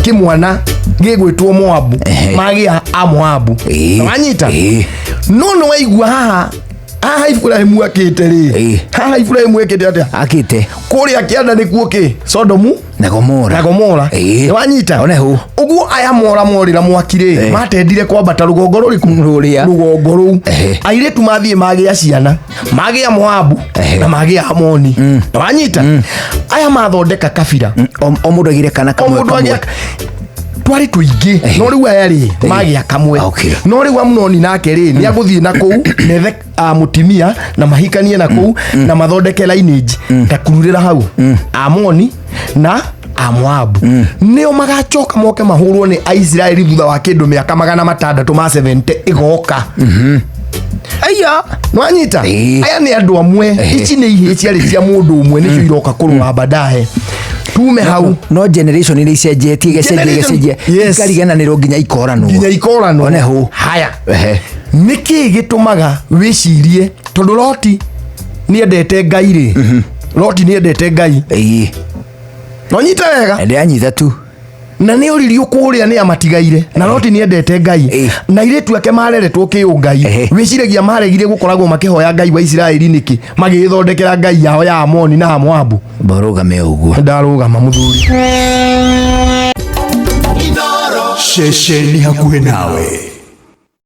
Kĩmwana gĩgwĩtwo Moabu. Magĩa Amoabu. Wanyita? No nĩ waigua haha haha Iburahimu akĩte rĩ? Haha Iburahimu ekĩte atĩa? Akĩte. Kũrĩa kĩanda nĩkuo kĩ Sodomu na Gomora. Na Gomora. Nĩwanyita? One hau. Ũguo aya mora morĩra mwaki rĩ, matendire kwambata rũgongo rũrĩkũ? Rũrĩa. Rũgongo rũu. Airĩtu mathiĩ magĩa ciana, magĩa Moabu na magĩa Amoni. Nĩwanyita? Aya mathondeka kabira. O mũndũ agire kana O kamwe mũndũ kamwe. agĩa twarĩ tũingĩ, no rĩu aya rĩ magĩa kamwe. No rĩu Amunoni nake rĩ nĩ agũthiĩ na kũu nethe mũtimia na mahikanie na kũu na mathondeke lineage ta kururĩra hau Amoni na Amoabu nĩo magacoka moke mahũrwo nĩ Aisiraeli thutha wa kĩndũ mĩaka 600 ma 70 ĩgoka. Aya. Nwanyita? Aya nĩ andũ amwe. Ici nĩ ihĩĩ ciarĩ cia mũndũ ũmwe, nĩcio iroka kũrũa baadaye. Tume hau. No generation iria icenjetie, igĩcenjia, igĩcenjia, ikarigananĩrwo nginya ikoranwo. Nginya ikoranwo. One hau. Haya, nĩ kĩĩ gĩtũmaga wĩcirie tondũ Loti nĩendete Ngai rĩ? Loti nĩendete Ngai. Nonyite wega? Ndĩranyita tu. Na nĩ oririo kũrĩa nĩ amatigaire na Loti nĩendete Ngai na airĩtu ake mareretwo kĩũngai. Wĩciragia maregire gũkoragwo makĩhoya Ngai wa Isiraeli nĩkĩ, magĩgĩthondekera ngai yao ya Amoni na Amoabu? Borũgame ũguo. Ndarũgama, mũthuri. Ceceni hakuhĩ nawe.